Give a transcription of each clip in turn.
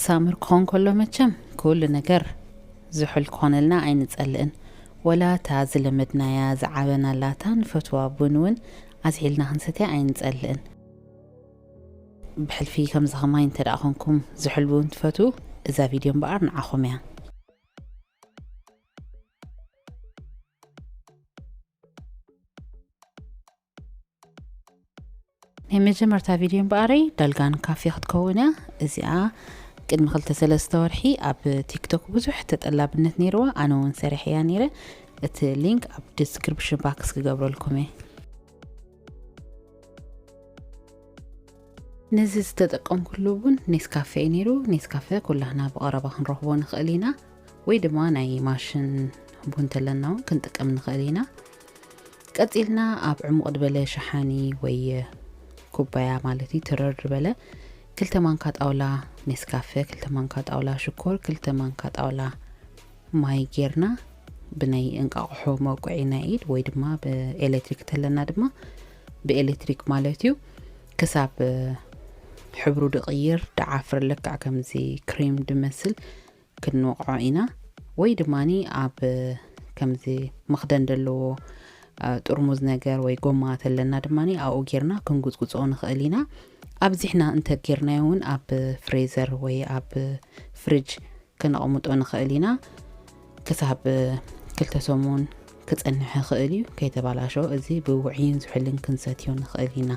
ሳመር ክኾን ከሎ መቸም ኩሉ ነገር ዝሑል ክኾነልና ኣይንጸልእን። ወላ እታ ዝለመድናያ ዝዓበናላታ ንፈትዋ ቡን እውን ኣዝሒልና ክንሰትያ ኣይንጸልእን። ብሕልፊ ከምዚ ከማይ እንተ ደኣ ኾንኩም ዝሑል ቡን ትፈትዉ፣ እዛ ቪድዮ እምበኣር ንዓኹም እያ። ናይ መጀመርታ ቪድዮ እምበኣረይ ዳልጋን ካፌ ክትከውን እያ። እዚኣ ቅድሚ ክልተ ሰለስተ ወርሒ ኣብ ቲክቶክ ብዙሕ ተጠላብነት ነይርዋ፣ ኣነ እውን ሰሪሐያ ነይረ። እቲ ሊንክ ኣብ ዲስክሪፕሽን ባክስ ክገብረልኩም እየ። ነዚ ዝተጠቀምኩሉ ቡን ኔስካፌ እዩ ነይሩ። ኔስካፌ ኩላህና ብቐረባ ክንረኽቦ ንኽእል ኢና፣ ወይ ድማ ናይ ማሽን ቡን ተለና እውን ክንጥቀም ንኽእል ኢና። ቀጺልና ኣብ ዕሙቕ ዝበለ ሸሓኒ ወይ ኩባያ ማለት እዩ፣ ትርር ዝበለ ክልተ ማንካ ጣውላ ኔስካፌ፣ ክልተ ማንካ ጣውላ ሽኮር፣ ክልተ ማንካ ጣውላ ማይ ጌርና ብናይ እንቃቑሖ መውቅዒ ናይ ኢድ ወይ ድማ ብኤሌክትሪክ ተለና ድማ ብኤሌክትሪክ ማለት እዩ፣ ክሳብ ሕብሩ ድቕይር ድዓፍር ልክዕ ከምዚ ክሬም ድመስል ክንወቕዖ ኢና። ወይ ድማኒ ኣብ ከምዚ መኽደን ዘለዎ ጥርሙዝ ነገር ወይ ጎማ ተለና ድማኒ ኣብኡ ጌርና ክንጉጽጉጽኦ ንኽእል ኢና። ኣብዚሕና እንተ ጌርናዮ እውን ኣብ ፍሬዘር ወይ ኣብ ፍሪጅ ክነቕምጦ ንኽእል ኢና። ክሳብ ክልተ ሰሙን ክጸንሕ ይኽእል እዩ ከይተባላሸወ። እዚ ብውዕይን ዝሑልን ክንሰትዮ ንኽእል ኢና።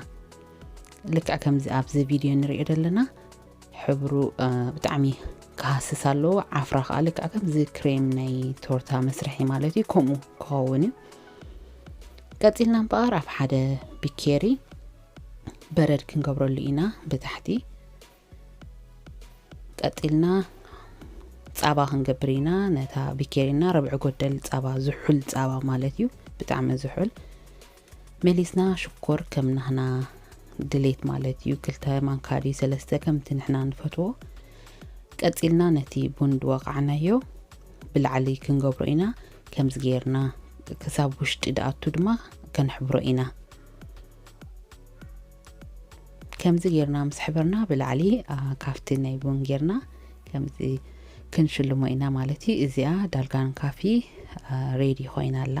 ልክዕ ከምዚ ኣብዚ ቪድዮ ንሪኦ ዘለና ሕብሩ ብጣዕሚ ክሃስስ ኣለዎ። ዓፍራ ከዓ ልክዕ ከምዚ ክሬም ናይ ቶርታ መስርሒ ማለት እዩ፣ ከምኡ ክኸውን እዩ። ቀጺልና እምበኣር ኣብ ሓደ ቢኬሪ በረድ ክንገብረሉ ኢና ብታሕቲ። ቀጺልና ጻባ ክንገብር ኢና። ነታ ቢኬሪና ረብዒ ጎደል ጻባ፣ ዝሑል ጻባ ማለት እዩ፣ ብጣዕሚ ዝሑል። መሊስና ሽኮር ከም ናህና ድሌት ማለት እዩ፣ ክልተ ማንካ ድዩ ሰለስተ ከምቲ ንሕና ንፈትዎ። ቀጺልና ነቲ ቡን ድወቃዕናዮ ብላዕሊ ክንገብሮ ኢና። ከምዚ ጌርና ክሳብ ውሽጢ ድኣቱ ድማ ከንሕብሮ ኢና። ከምዚ ጌርና ምስ ሕበርና ብላዕሊ ካብቲ ናይ ቡን ጌርና ከምዚ ክንሽልሞ ኢና ማለት እዩ። እዚኣ ዳልጋን ካፊ ሬዲ ኮይና ኣላ።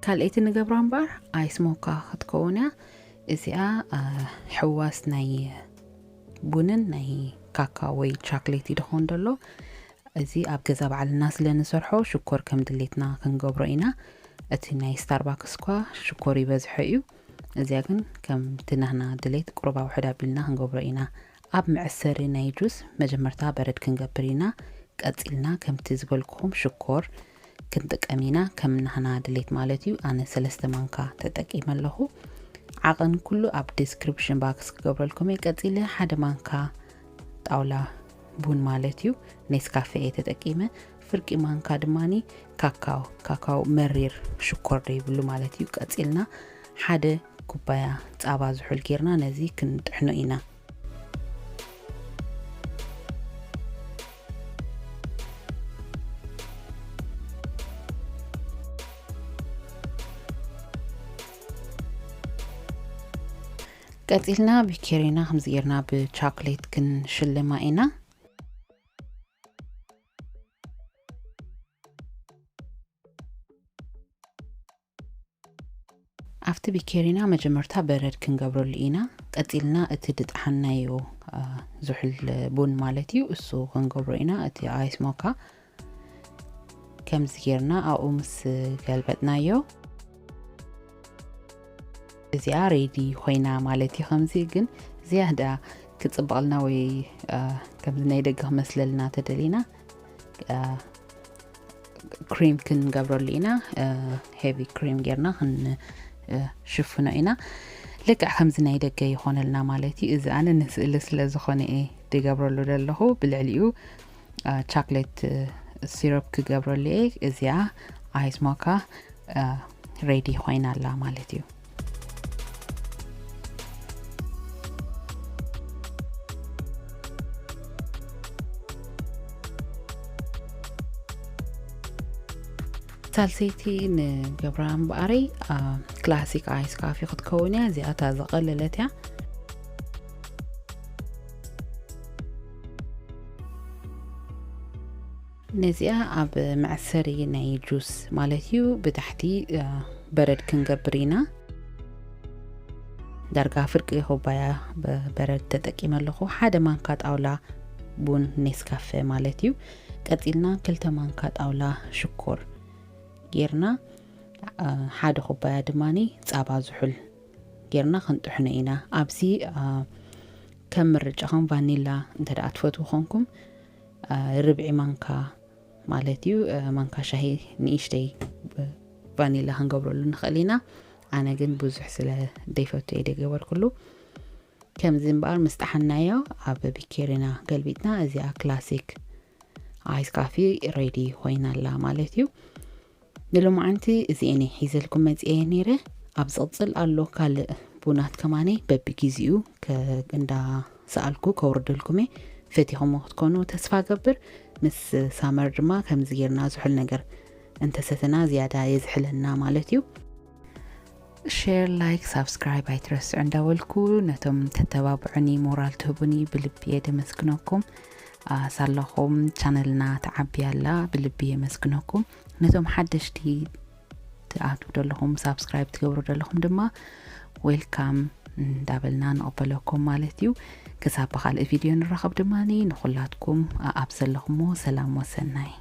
ካልኣይቲ ንገብራ እምበኣር ኣይስ ሞካ ክትከውን እያ። እዚኣ ሕዋስ ናይ ቡንን ናይ ካካ ወይ ቻክሌት ይድኾን ደሎ። እዚ ኣብ ገዛ ባዕልና ስለ ንሰርሖ ሽኮር ከም ድሌትና ክንገብሮ ኢና። እቲ ናይ ስታርባክስ እኳ ሽኮር ይበዝሖ እዩ። እዚኣ ግን ከምቲ ናህና ድሌት ቁሩብ ኣውሕድ ኣቢልና ክንገብሮ ኢና። ኣብ መዐሰሪ ናይ ጁስ መጀመርታ በረድ ክንገብር ኢና። ቀጺልና ከምቲ ዝበልኩኹም ሽኮር ክንጥቀም ኢና፣ ከም ናህና ድሌት ማለት እዩ። ኣነ ሰለስተ ማንካ ተጠቂመ ኣለኹ። ዓቐን ኩሉ ኣብ ዲስክሪፕሽን ባክስ ክገብረልኩም እየ። ቀጺለ ሓደ ማንካ ጣውላ ቡን ማለት እዩ፣ ኔስካፌ እየ ተጠቂመ። ፍርቂ ማንካ ድማኒ ካካው፣ ካካው መሪር ሽኮር ዘይብሉ ማለት እዩ። ቀጺልና ሓደ ኩባያ ጻባ ዝሑል ጌርና ነዚ ክንጥሕኖ ኢና። ቀጺልና ቢኬሪና ከምዚ ጌርና ብቻክሌት ክንሽልማ ኢና። ኣብቲ ቢኬሪና መጀመርታ በረድ ክንገብረሉ ኢና። ቀጺልና እቲ ድጠሓናዮ፣ አ፣ ዝሑል ቡን ማለት እዩ፣ እሱ ክንገብሮ ኢና። እቲ ኣይስ ሞካ ከምዚ ጌርና ኣብኡ ምስ ገልበጥናዮ፣ እዚኣ ሬዲ ኮይና ማለት እዩ። ከምዚ ግን ዝያዳ ክጽብቐልና ወይ፣ አ፣ ከምዚ ናይ ደገ ክመስለልና ተደሊና፣ አ፣ ክሪም ክንገብረሉ ኢና። አ፣ ሄቪ ክሪም ጌርና ክንሽፍኖ ኢና። ልክዕ ከምዚ ናይ ደገ ይኾነልና ማለት እዩ። እዚ ኣነ ንስእሊ ስለ ዝኾነ እየ ድገብረሉ ዘለኹ። ብልዕሊኡ፣ አ፣ ቻክሌት፣ አ፣ ሲሮፕ ክገብረሉ እየ። እዚኣ ኣይስ ሞካ፣ አ፣ ሬዲ ኮይና ኣላ ማለት እዩ። ሳልሰይቲ ንገብራ እምበኣረይ ክላሲክ ኣይስ ካፊ ክትከውን እያ። እዚኣ እታ ዝቐለለት እያ። ነዚኣ ኣብ መዕሰሪ ናይ ጁስ ማለት እዩ ብታሕቲ በረድ ክንገብር ኢና። ዳርጋ ፍርቂ ኩባያ በረድ ተጠቂመ ኣለኹ። ሓደ ማንካ ጣውላ ቡን ኔስካፈ ማለት እዩ። ቀፂልና ክልተ ማንካ ጣውላ ሽኮር ጌርና፣ ሓደ ኩባያ ድማ ፃባ ዝሑል ጌርና ክንጥሕኖ ኢና። ኣብዚ ከም ምርጫኹም ቫኒላ እንተ ደኣ ትፈትዉ ኮንኩም ርብዒ ማንካ ማለት እዩ፣ ማንካ ሻሂ ንእሽተይ ቫኒላ ክንገብረሉ ንኽእል ኢና። ኣነ ግን ብዙሕ ስለ ዘይፈቱ እየ ደይገበርኩሉ። ከምዚ እምበኣር ምስ ጠሓናዮ ኣብ ቢኬሪና ገልቢጥና እዚኣ ክላሲክ ኣይስ ካፊ ሬዲ ኮይና ኣላ ማለት እዩ። ንሎማዓንቲ እዚኤን እየ ሒዘልኩም መፂኤ ነይረ። ኣብ ዝቕፅል ኣሎ ካልእ ቡናት ከማነይ በብግዜኡ እንዳሰኣልኩ ከውርደልኩም እየ። ፈቲኹሞ ክትኮኑ ተስፋ ገብር። ምስ ሳመር ድማ ከምዚ ጌርና ዝሑል ነገር እንተሰተና ዝያዳ የዝሕለና ማለት እዩ። ሼር፣ ላይክ፣ ሳብስክራይብ ኣይትረስዑ እንዳበልኩ ነቶም ተተባብዑኒ ሞራል ትህቡኒ ብልቢ እየ ደመስግነኩም። ሳለኹም ቻነልና ተዓቢ ኣላ ብልቢ የመስግነኩም። ነቶም ሓደሽቲ ትኣትዉ ዘለኹም ሳብስክራይብ ትገብሩ ዘለኹም ድማ ዌልካም እንዳበልና ንቐበለኩም ማለት እዩ። ክሳብ ብካልእ ቪድዮ ንራኸብ ድማ ንኹላትኩም ኣብ ዘለኹሞ ሰላም ወሰናይ።